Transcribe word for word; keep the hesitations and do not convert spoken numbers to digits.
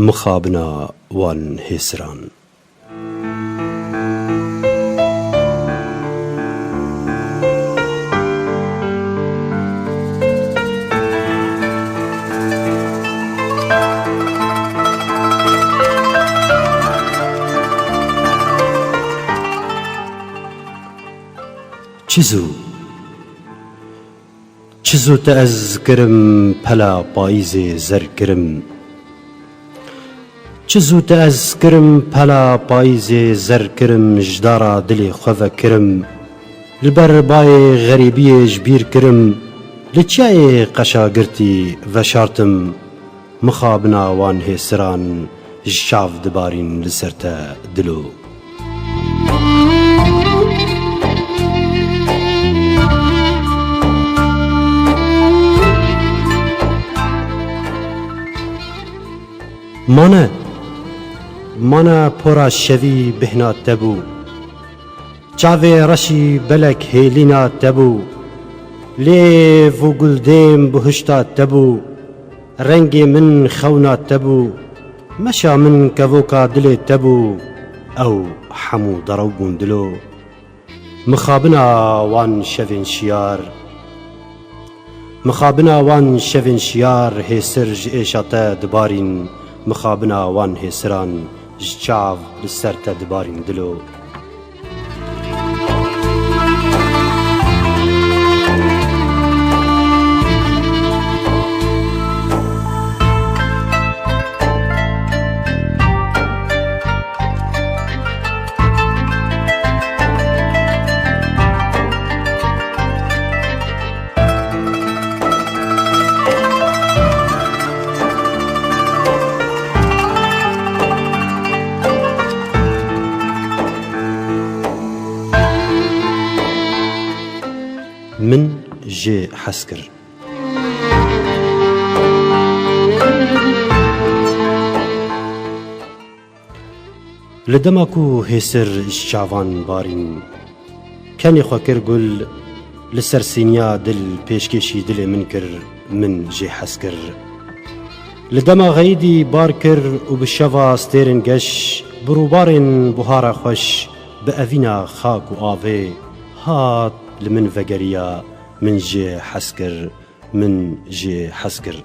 Mixabina wan hêsiran. Çi zû, çi zû te ez kirim, pela payîzê zer kirim. Çi zû te ez kirim, pela payîzê zer kirim, ji dara dilê xwe vekirim. Li ber bayê xerîbiyê ji bîr kirim, li çiyayê qeşagirtî veşartim. Mixabina wan hêsiran ji çav dibarîn li ser te dilo. Mane, mane pora şevî bêhna te bû. Çavê reşî belek hêlîna te bû. Lêv û guldêm bihuşta te bû. Rengê min xewna te bû. Meşa min kevoka dilê te bû. Ew hemû derew bûn dilo. Mixabina wan şevên şiyar. Mixabina wan şevên şiyar, hêsir ji êşa te dibarîn. Mixabina wan hêsiran ji çav li ser te dibarîn dilo. Min jê hez kir. Li dema ku hêsir ji çavan barîn, kenê xwe kir gul, li ser sîniya dil pêşkêşî dilê min kir, min jê hez kir. Li dema xeyidî bar kir û bi şeva stêrên geş, bi rûbarên buhara xweş, bi evîna xak û avê hat li min vegeriya, min jê hez kir, min jê hez kir.